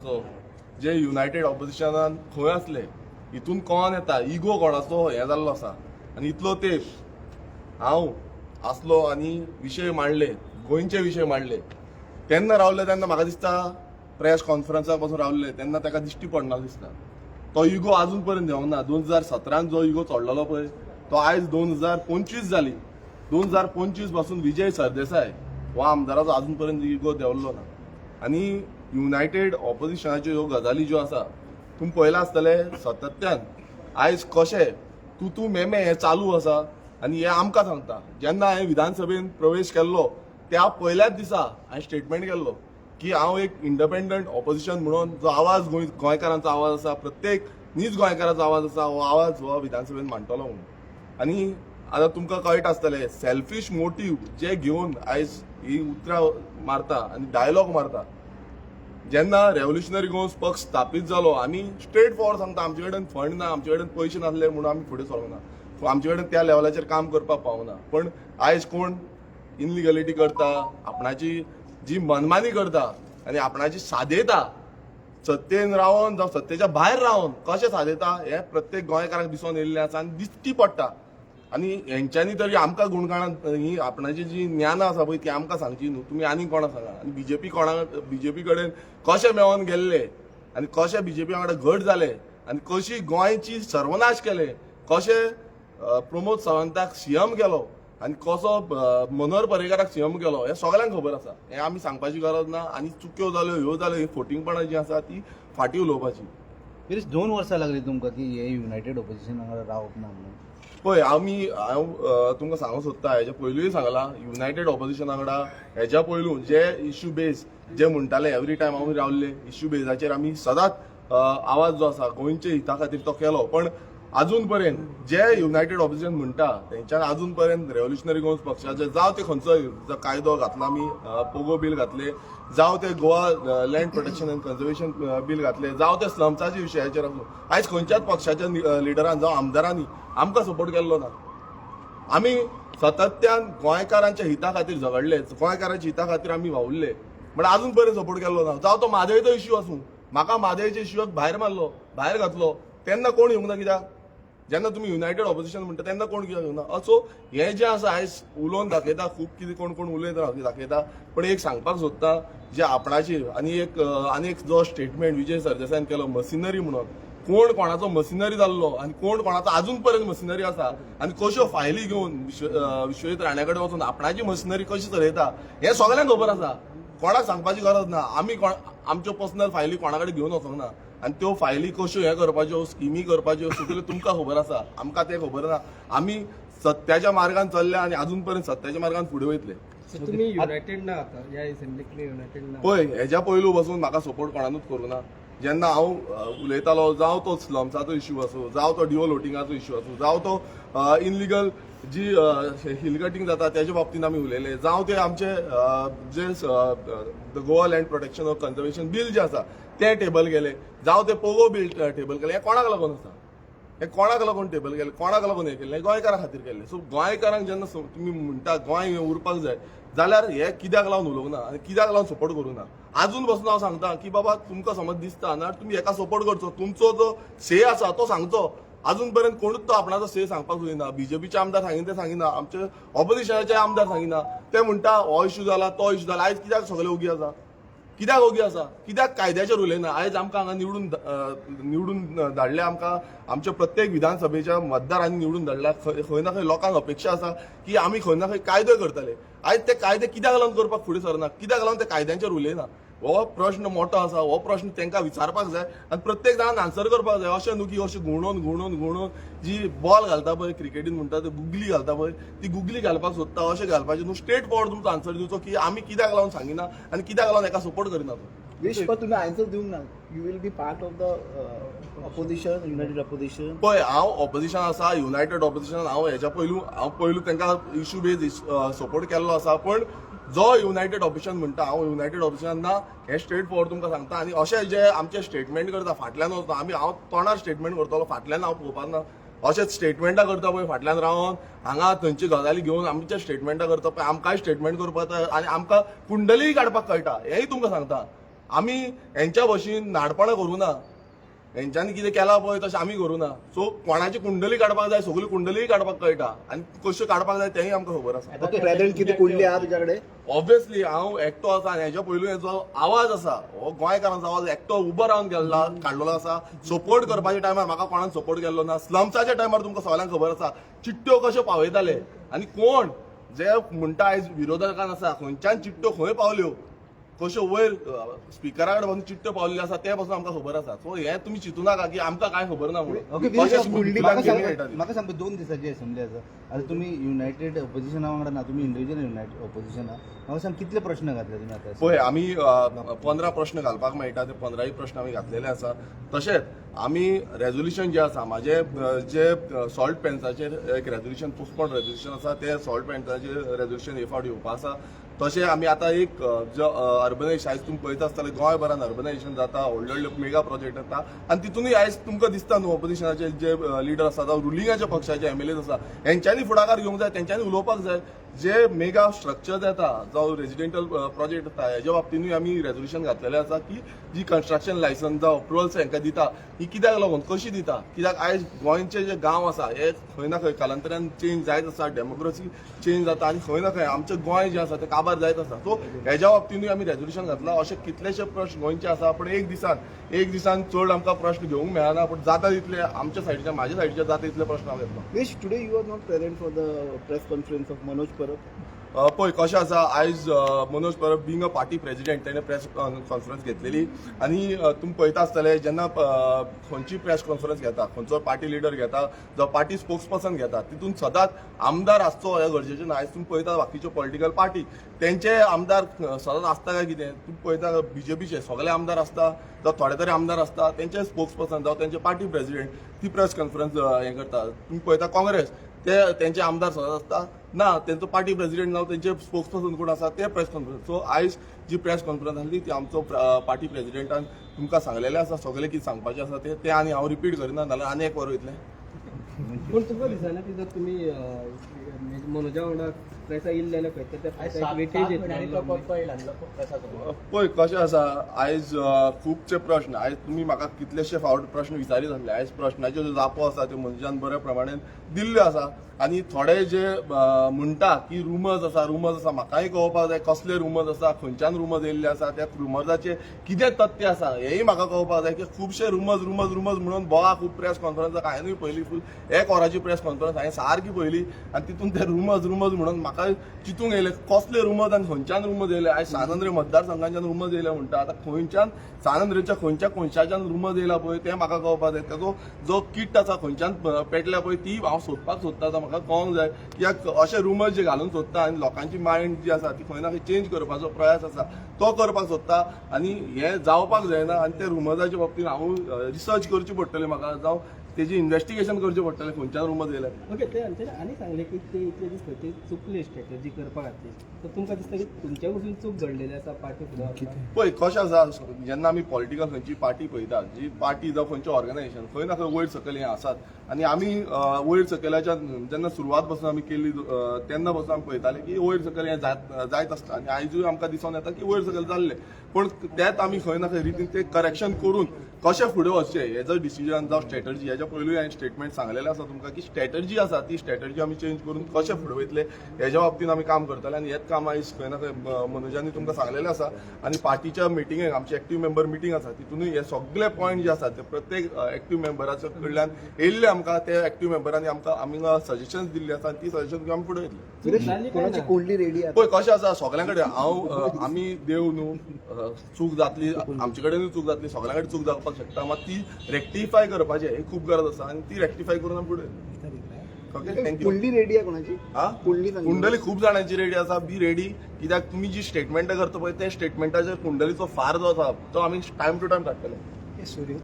So जे United ऑपोजिशनान खंय आसले, हितून कोण येता, इगो कोणाचो हें जाल्लो आसा. आनी इतलो तेंप हांव आसलो आनी विशय मांडले, गोंयचे विशय मांडले तेन्ना रावले, तेन्ना म्हाका दिसता प्रेस कॉन्फरन्साक पासून रावले तेन्ना ताका दिश्टी पडना दिसता. तो इगो अजून पर्यंत देंवना. 2017न जो इगो चडलेलो पळय, तो आयज 2025 जाली, 2025 पासून विजय सरदेसाय हो आमदाराचो अजून पर्यंत इगो देंवल्लो ना. आनी युनायटेड ऑपोजिशनाच्यो ह्यो गजाली ज्यो आसा, तुमी पळयलां आसतलें सातत्यान आयज कशें तूं तूं मेमे हें चालू आसा. आनी हें आमकां सांगता, जेन्ना हांवें विधानसभेन प्रवेश केल्लो त्या पयल्याच दिसा हांवें स्टेटमेंट केल्लो की हांव एक इंडिपेंडंट ऑपोजिशन म्हणून जो आवाज गोंयकारांचो आवाज आसा, प्रत्येक नीज गोंयकाराचो आवाज आसा, हो आवाज हो विधानसभेन मांडटलो म्हणून. आनी आतां तुमकां कळटा आसतलें, सेल्फीश मोटीव जे घेवन आयज ही उतरां मारता आनी डायलॉग मारता. जेन्ना रेव्होल्युशनरी गोवन्स पक्ष स्थापीत जालो, आमी स्ट्रेट फॉरवर्ड सांगता, आमचे कडेन फंड ना, आमचे कडेन पयशे नासले म्हणून आमी फुडें सरोंक ना, आमचे कडेन त्या लेवलाचेर काम करपाक पावना. पण आयज कोण इनलिगलिटी करता, आपणाची जी मनमानी करता आनी आपणाची सादेता, सत्तेन रावन जावं सत्तेच्या भायर रावन कशें सादयता हें प्रत्येक गोंयकाराक दिसून येयल्लें आसा आनी दिश्टी पडटा. आनी हेंच्यांनी तरी आमकां गुणगाणां ही आपणाची जी ज्ञानां आसा पळय, ती आमकां सांगची न्हू, तुमी आनी कोणा सांगा. आनी बीजेपी कोणा, बीजेपी कडेन कशें मेळोन गेल्ले आनी कशें बीजेपी वांगडा घट जाले आनी कशी गोंयची सर्वनाश केले, कशें प्रमोद सावंताक सीएम केलो आनी कसो मनोहर पर्रीकाराक सीएम केलो, हें सगल्यांक खबर आसा. हें आमी सांगपाची गरज ना. आनी चुक्यो जाल्यो, ह्यो जाल्यो, ही फोटिंगपणां जीं आसा ती फाटीं उलोवपाची. गिरीश, 2 वर्सां लागली तुमकां की हे युनायटेड ऑपोजिशन वांगडा रावप ना म्हणून? पळय, हांव तुमकां सांगूंक सोदता, हेच्या पयलूय सांगलां, युनायटेड ऑपोजिशन वांगडा हेच्या पयलू जे इश्यू बेज जे म्हणटाले, एवरी टायम आमी रावल्ले, इश्यू बेजाचेर आमी सदांच आवाज जो आसा गोंयच्या हिता खातीर तो केलो. पण अजून पर्यंत जे युनायटेड ऑपोजिशन म्हणटा तेंच्यान अजून पर्यंत रेव्होल्युशनरी गोवन्स पक्षाचे, जावं ते खंयचोय जो कायदो घातला आमी, पोगो बील घातले, जावं ते Goa Land Protection and Conservation Bill घातले, जावं ते स्लम्साच्या विशयाचेर आसूं, आयज खंयच्याच पक्षाच्या लिडरान जावं आमदारांनी आमकां सपोर्ट केल्लो ना. आमी सातत्यान गोंयकारांच्या हिता खातीर झगडले, गोंयकारांच्या हिता खातीर आमी वावुरले, पण अजून पर्यंत सपोर्ट केल्लो ना. जावं तो म्हादयचो इश्यू आसूं, म्हाका म्हादयच्या इश्यूक भायर मारलो, भायर घातलो, तेन्ना कोण येवंक ना कित्याक? जेन्ना तुमी युनायटेड ऑपोजिशन म्हणटा तेन्ना कोण कित्याक येवंक ना? सो हें जें आसा, आयज उलोवन दाखयता, खूब कितें कोण कोण उलयत दाखयता. पण एक सांगपाक सोदता, जे आपणाची आनी एक जो स्टेटमेंट विजय सरदेसायान केलो मशिनरी म्हणून, कोण कोणाचो मशिनरी जाल्लो आनी कोण कोणाचो अजून पर्यंत मशिनरी आसा आनी कश्यो फायली घेवन विश्वजीत राण्या कडेन वचून आपणाची मशिनरी कशी चलयता, हें सगल्यांक खबर आसा. कोणाक सांगपाची गरज ना. आमी कोण आमच्यो पर्सनल फायली कोणा कडेन घेवन वचोंक ना. आनी त्यो फायली कश्यो हें करपाच्यो, स्किमी करपाच्यो, सगळ्यो तुमकां खबर आसा, आमकां तें खबर ना. आमी सत्याच्या मार्गान चल्ले आनी अजून पर्यंत सत्याच्या मार्गान फुडें वयतले. सो तुम्ही युनायटेड ना आता, या असेंब्लीक युनायटेड ना? पळय, हेज्या पयलू बसून म्हाका सपोर्ट कोणानूच करूं ना. जेन्ना हांव उलयतालो, जावं तो स्लम्साचो इश्यू आसूं, जावं तो डिओ लोटिंगाचो इश्यू आसूं, जावं तो इनलिगल जी हिल कटिंग जाता तेच्या बाबतींत आमी उलयले, जावं ते आमचे जे the Goa Land Protection of Conservation Bill जे आसा ते टेबल केले, जावं ते पोगो बील टेबल केले, हें कोणाक लागून आसा? हे कोणाक लागून टेबल केले? कोणाक लागून हें केलें? गोंयकारां खातीर केल्लें. सो गोंयकारांक जेन्ना तुमी म्हणटा गोंय हें उरपाक जाय, जाल्यार हे कित्याक लावन उलोवंक ना आनी कित्याक लावन सपोर्ट करूं ना? अजून बसून हांव सांगता की बाबा, तुमकां समज दिसता ना, तुमी हेका सपोर्ट करचो, तुमचो जो से आसा तो सांगचो. अजून पर्यंत कोणूच तो आपणाचो से सांगपाक सोदिना. बीजेपीचे आमदार सांगिना ते सांगिना, आमचे ऑपोजिशनाचे आमदार सांगिना. ते म्हणटा हो इश्यू जाला, तो इश्यू जाला. आयज कित्याक सगळे ओगी आसा? कित्याक ओगी आसा? कित्याक कायद्याचेर उलयना? आयज आमकां हांगा निवडून धाडले, आमकां आमच्या प्रत्येक विधानसभेच्या मतदारांनी निवडून धाडल्या. खंय खंय ना खंय लोकांक अपेक्षा आसा की आमी खंय ना खंय कायदे करतले. आयज ते कायदे कित्याक लागून करपाक फुडें सरना? कित्याक लागून ते कायद्यांचेर उलयना? हो प्रश्न मोठो आसा. हो प्रश्न तांकां विचारपाक जाय आनी प्रत्येक जाणान आन्सर करपाक जाय. अशें न्हू की अशें घुंवडोवन घुंवडोवन घुंवडोवन जी बॉल घालता पळय, क्रिकेटीन म्हणटा ते गुगली घालता पळय, ती गुगली घालपाक सोदता, अशें घालपाचें न्हू. स्ट्रेट फॉरवर्ड तुमचो आन्सर दिवचो की आमी कित्याक लावन सांगिना आनी कित्याक लावन हेका सपोर्ट करिना तो. विश, पण तुम्ही आन्सर दिवंक ना. You will be part of the opposition, united opposition? पळय, हांव ऑपोजिशन आसा, युनायटेड ऑपोजिशन. हांव हेच्या पयलू, हांव पयलू तांकां इश्यू बेज सपोर्ट केल्लो आसा. पण जो युनायटेड ऑपोजिशन म्हणटा, हांव युनायटेड ऑपोजिशन ना, हें स्ट्रेट फॉरवर्ड तुमकां सांगता. आनी अशें जे आमचे स्टेटमेंट करता, फाटल्यान वचना आमी. हांव तोंडार स्टेटमेंट करतलो, फाटल्यान हांव पळोवपाक ना. अशेंच स्टेटमेंटां करता पळय, फाटल्यान रावन हांगा थंयची गजाली घेवन आमचे स्टेटमेंटां करता पळय, आमकांय स्टेटमेंट करपाक आनी आमकां कुंडलीय काडपाक कळटा, हेंय तुमकां सांगता. आमी हेंच्या भशेन नाडपणां करूं ना. हेंच्यांनी कितें केलां पळय तशें आमी करूं ना. सो कोणाची कुंडली काडपाक जाय, सगळी कुंडलीय काडपाक कळटा आनी कश्यो काडपाक जाय तेंय आमकां खबर आसा. ओके, प्रेझेंट कितें कुंडली आहा तुज्या कडेन? ऑब्वियसली हांव एकटो आसा आनी हेच्या पयलू हेजो आवाज आसा, हो गोंयकारांचो आवाज एकटो उबो रावन गेल्लो काडलेलो आसा. सपोर्ट करपाच्या टायमार म्हाका कोणान सपोर्ट केल्लो ना. स्लम्साच्या टायमार तुमकां सगळ्यांक खबर आसा चिट्ट्यो कश्यो पावयताले आनी कोण जे म्हणटा आयज विरोधकान आसा, खंयच्यान चिट्ट्यो खंय पावल्यो, कश्यो वयर स्पिकरा कडेन पासून चिट्ट्यो पावल्ल्यो आसा तें पासून आमकां खबर आसा. सो हें तुमी चिंतू नाका की आमकां कांय खबर ना म्हणून. ओके, कशें कुंडली म्हाका म्हाका सांग, मेळटा ती. म्हाका सांग, 2 दिसाची असेंब्ली आसा, आतां तुमी युनायटेड ऑपोजिशना वांगडा ना, तुमी इंडिव्हिज्युअल युनायटेड ऑपोजिशना. म्हाका सांग, कितले प्रश्न घातले तुमी आतां? पळय, आमी 15 प्रश्न घालपाक मेळटा, ते 15 प्रश्न आमी घातलेले आसा. तशेंच आमी रेजोल्युशन जे आसा, म्हाजे जे सॉल्ट पेन्साचेर एक रेजोल्युशन, पोस्टपोन रेजोल्युशन आसा, ते सॉल्ट पेन्साचेर रेजोल्युशन हे फावट येवपा आसा. तशें आमी आतां एक जो अर्बनायझेशन, आयज तुमी पळयता आसतले गोंयभरान अर्बनायझेशन जाता, व्हडले व्हडले मेगा प्रोजेक्ट जाता आनी तितूनय आयज तुमकां दिसता न्हू ऑपोजिशनाचे जे लिडर आसा जावं रुलिंगाच्या पक्षाचे एमएलएज आसा, हेंच्यांनी फुडाकार घेवंक जाय, तेंच्यांनी उलोवपाक जाय. जे मेगा स्ट्रक्चर येता जावं रेजिडेंटल प्रोजेक्ट येता, हेज्या बाबतीनूय आमी रेजोल्युशन घातलेलें आसा की जी कन्स्ट्रक्शन लायसन्स जावं अप्रुवल्स हांकां दिता ही कित्याक लागून कशी दिता, कित्याक आयज गोंयचे जे गांव आसा हे खंय ना खंय कालांतरान चेंज जायत आसा, डेमोक्रेसी चेंज जाता आनी खंय ना खंय आमचें गोंय जें आसा तें काबार जायत आसा. सो हेज्या बाबतीनूय आमी रेजोल्युशन घातलां. अशे कितलेशे प्रश्न गोंयचे आसा, पूण एक दिसान चड आमकां प्रश्न घेवंक मेळना, पूण जाता तितले आमच्या सायडीच्या, म्हाज्या सायडीच्या जाता तितले प्रश्न हांव घेतलो. Viresh, today you are not present for the press conference of Manoj Parab. पळय कशें आसा, आयज मनोज परब बींग अ पार्टी प्रेजिडेंट तेणें प्रेस कॉन्फरन्स घेतलेली आनी तुमी पळयता आसतले जेन्ना खंयची प्रेस कॉन्फरन्स घेता, खंयचो पार्टी लिडर घेता जावं पार्टी स्पोक्स पर्सन घेता, तितून सदांच आमदार आसचो हें गरजेचें ना. आयज तुमी पळयता बाकीच्यो पॉलिटिकल पार्टी तेंचे आमदार सदांच आसता काय कितें? तुमी पळयता बीजेपीचे सगळे आमदार आसता जावं थोडे तरी आमदार आसता, तेंचे स्पोक्स पर्सन जावं तेंचे पार्टी प्रेजिडेंट ती प्रेस कॉन्फरन्स हें करता. तुमी पळयता काँग्रेस ते तेंचे आमदार सदांच आसता ना, तेंचो पार्टी प्रेजिडेंट जावं तेंचे स्पोक्स पर्सन कोण आसा ते प्रेस कॉन्फरन्स. सो आयज जी प्रेस कॉन्फरन्स आसली ती आमचो पार्टी प्रेजिडेंटान तुमकां सांगलेलें आसा सगळें कितें सांगपाचें आसा तें तें आनी हांव रिपीट करिना नाल्यार आनी एक वर वयतलें. पूण तुमकां दिसना की जर तुमी मनोजा वांगडा प्रेसा येयले जाल्यार खंय तर त्या प्रेसाक वेटेज येतलो? पळय कशें आसा, आयज खुबशे प्रश्न, आयज तुमी म्हाका कितलेशे फावट प्रश्न विचारीत आसले. आयज प्रश्नाच्यो ज्यो जापो आसा त्यो मनशान बऱ्या प्रमाणे दिल्ल्यो आसा आनी थोडे जे म्हणटा की रुमर्स आसा, रुमर्स आसा, म्हाकाय कळोवपाक जाय कसले रुमर्स आसा, खंयच्यान रुमर्स येयल्ले आसा, त्या रुमर्साचे कितें तथ्य आसा हेंय म्हाका कळोवपाक जाय. की खुबशे रुमर्स रुमर्स रुमर्स म्हणून बोवा खूब प्रेस कॉन्फरन्स हांवेंनूय पळयली, फूल एक वराची प्रेस कॉन्फरन्स हांवें सारकी पळयली आनी तितून ते रुमर्स रुमर्स म्हणून म्हाका चिंतूंक येयलें कसले रुमर्स आनी खंयच्यान रुमर्स येयले. आयज सान आंद्रे मतदारसंघाच्यान रुमर्स येयले म्हणटा, आतां खंयच्यान सान आंद्रेच्या खंयच्या कोनशाच्यान रुमर्स येयला पळय तें म्हाका कळपाक जाय. ताचो जो किट आसा खंयच्यान पेटल्या पळय ती हांव सोदपाक सोदता. आतां म्हाका कळोंक जाय कित्याक अशे रुमर्स जे घालूंक सोदता आनी लोकांची मायंड जी आसा ती खंय ना खंय चेंज करपाचो प्रयास आसा तो करपाक सोदता आनी हें जावपाक जायना. आनी ते रुमर्साच्या बाबतींत हांव रिसर्च करची पडटली म्हाका जावं तेजी इन्वेस्टिगेशन करचें पडटलें खंयच्यान रुमर्स येयले. ओके, ते आमच्यानी आनी सांगलें की ते इतले दीस खंय ते चुकले स्ट्रॅटजी करपा खातीर, तर तुमकां दिसता की तुमच्या कडसून चूक घडलेली आसा पार्टी फुडें वचपाक? पळय कशें आसा, जेन्ना आमी पॉलिटिकल खंयची पार्टी पळयता, जी पार्टी जावं खंयचें ऑर्गनायझेशन खंय ना खंय वयर सकयल हें आसात आनी आमी वयर सकयल्याच्या जेन्ना सुरवात पासून आमी केली तेन्ना पासून आमी पळयताले की वयर सकयल हें जायत आसता आनी आयजूय आमकां दिसून येता की वयर सकयल जाल्लें, पूण तेंच आमी खंय ना खंय रितीन तें करेक्शन करून कशें फुडें वचचें हेजो डिसिजन जावं स्ट्रॅटर्जी. हेज्या पयलूय हांवें स्टेटमेंट सांगलेलें आसा तुमकां की स्ट्रॅटर्जी आसा ती स्ट्रॅटर्जी आमी चेंज करून कशें फुडें वयतले हेज्या बाबतीन आमी काम करतले आनी हेंच काम आयज खंय ना खंय मनोजानी तुमकां सांगलेलें आसा. आनी पार्टीच्या मिटिंगेक आमची एक्टीव मेंबर मिटींग आसा तितूनय हे सगळे पॉयंट जे आसा ते प्रत्येक एक्टीव मेंबराच्या कडल्यान येयल्ले आमकां, ते एक्टीव मेंबरांनी आमकां आमी सजेशन्स दिल्ली आसा आनी ती सजेशन घेवन आमी फुडें वयतले. विरेश, जाली काय कोणाची ना? कुंडली रेडी आहा? पळय कशें आसा, सगळ्यां कडेन हांव आमी देव न्हू, चूक जातली, आमचे कडेनूय चूक जातली, सगळ्यां कडेन चूक जावपाक शकता, मात ती रेक्टिफाय करपाची ही खूब गरज आसा आनी ती रेक्टिफाय करून आमी फुडें. Okay, thank you. कुंडली रेडी आहे कोणाची? हा? कुंडली सांग. कुंडली खूब जाणांची रेडी आसा. बी रेडी, कित्याक तुमी जी स्टेटमेंटां करता पळय त्या स्टेटमेंटाचेर कुंडलीचो फार जो आसा तो आमी टायम टू टायम काडटले.